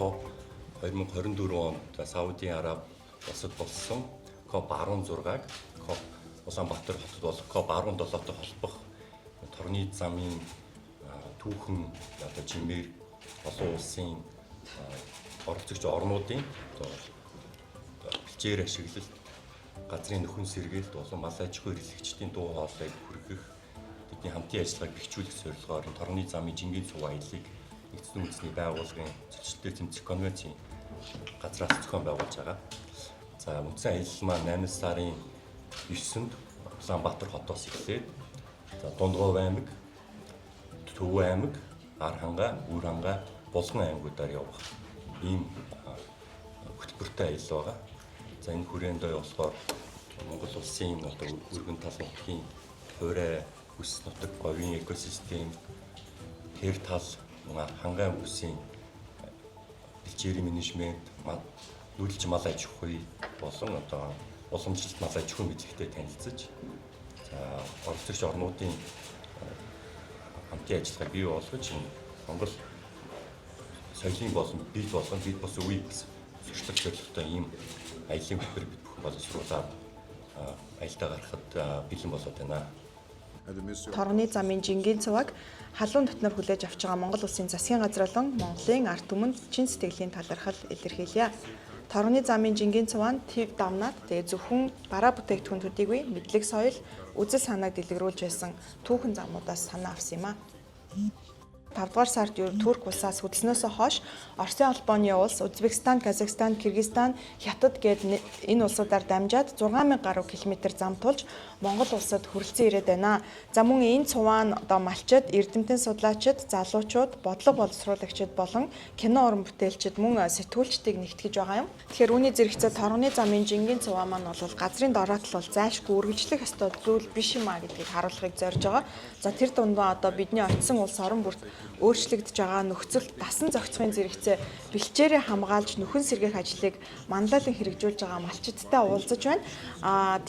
COP 2024 онд Саудын Араб улсад болсон COP 16-аг COP Улаанбаатар хотод болох COP 17-той холбох торгоны замын түүхэн одоо жимээр олон улсын оролцогч орнуудын одоо бэлчээр ашиглалт, газрын нөхөн сэргээлт болон мал аж ахуй эрхлэгчдийн дуу хоолойг хүргэх, тэдний хамтын ажиллагааг бэхжүүлэх зорилгоор торгоны замын жингийн цуг аяллыг Нэгдсэн Үндэсний Байгууллагын зөрчилтэй тэмцэх конвенцийн газраас зохион байгуулж байгаа. За, үндсэн аялал маань 8 сарын 9-нд Улаанбаатар хотоос эхлээд, за, Дундгов аймаг, Төв аймаг, Архангай, Үр хангай, Булган аймагуудаар явах ийм хөтөлбөртэй аялал байгаа. За, энэ хүрээнд болохоор Монгол улсын одоо өргөн тал нутгийн хуурай бүс нутаг, говийн экосистем, тэр тал хангай бүсийн бэлчээрийн менежмент, нүүдэлчин мал аж ахуй болон одоо уламжлалт мал аж ахуйн мэдлэгтэй танилцаж, за, оролцогч орнуудын хамтын ажиллагааг бий болгож, энэ Монгол соёлын болон бид болгон бид бас үеийг бас сурчлах зорилготой ийм аяллаа хөтөлбөр бид бүхэн боловсруулаад аялдаа гарахад бэлэн болоод байна. Торгоны замын жингийн цуваг халуун дотноор хүлээж авч байгаа Монгол Улсын засгийн газар болон Монголын ард түмэнд чин сэтгэлийн талархал илэрхийлье. Торгоны замын жингийн цуваа нь төв дамнаад, тэгээ зөвхөн бараа бүтээгдэхүүн төдийгүй мэдлэг, соёл, үзэл санааг дэлгэрүүлж байсан түүхэн замуудаас санаа авсан юм а. 5 дугаар сард Турк улсаас хөдөлснөөсөө хойш Оросын холбооны улс, Узбекистан, Казахстан, Киргизстан, Хятад гээд энэ улсуудаар дамжаад 6000 гаруй километр зам тулж Монгол улсад хүрэлцэн ирээд байна. За, мөн энэ цуваа нь одоо малчид, эрдэмтэн судлаачид, залуучууд, бодлого боловсруулагчид болон кино уран бүтээлчид, мөн сэтгүүлчдийг нэгтгэж байгаа юм. Тэгэхээр үүний зэрэгцээ торгоны замын жингийн цуваа маань бол газрын дороотл бол зайлшгүй үргэлжлэх ёстой зүйл биш юм а гэдгийг харуулахыг зорж байгаа. За, тэр дундаа одоо бидний очисон улс орон бүрт өөрчлөгдөж байгаа нөхцөлд дасан зохицохын зэрэгцээ бэлчээрээ хамгаалж нөхөн сэргээх ажлыг манлайлан хэрэгжүүлж байгаа малчидтай уулзаж байна.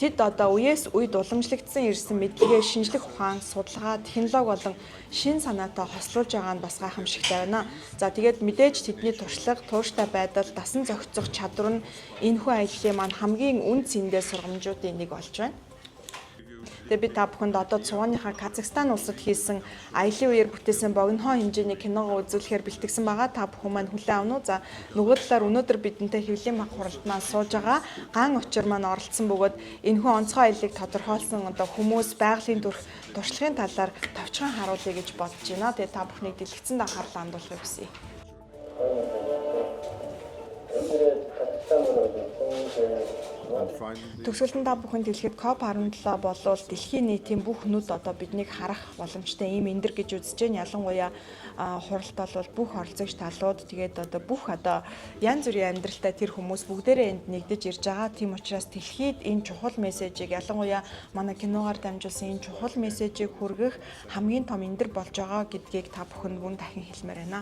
Тэд одоо үеэс үед уламжлагдсан ирсэн мэдлэгээ шинжлэх ухаан, судалгаа, технологи болон шин санаатай хослуулж байгаа нь бас гайхамшигтай байна. За, тэгээд мэдээж тэдний туршлага, тууштай байдал, дасан зохицох чадвар нь энэхүү аяллаа маань хамгийн үн цэндээ сургамжуудын нэг болж байна. Тэгээ би та бүхэнд одоо цувааныхаа Казахстан улсад хийсэн аялын үеэр бүтээсэн богинохон хэмжээний киногоо үзүүлэхээр бэлтгэсэн байгаа. Та бүхэн маань хүлээн авна уу? За, нөгөө талаар өнөөдөр бидэнтэй хэвлэлийн мах хуралд маань сууж байгаа Ган Учир маань оролцсон бөгөөд энэхүү онцгой аяллыг тодорхойлсон одоо хүмүүс, байгалийн төрх туршлагын талаар товчхон харуулъя гэж бодож байна. Тэгээ та бүхнийг дэлгэцэнд анхаарлаа хандуулахыг хүсье. Төгсгөлд нь та бүхэнд хэлэхэд COP17 болвол дэлхийн нийтийн бүх нүд одоо биднийг харах боломжтой ийм эндэр гэж үзэж байна. Ялангуяа хуралд бол бүх оролцогч талууд, тэгээд одоо бүх одоо янз бүрийн амьдралтай тэр хүмүүс бүгдээрээ энд нэгдэж ирж байгаа. Тийм учраас дэлхийд энэ чухал мессежийг, ялангуяа манай киногаар дамжуулсан энэ чухал мессежийг хүргэх хамгийн том эндэр болж байгаа гэдгийг та бүхэнд бүрэн дахин хэлмээр байна.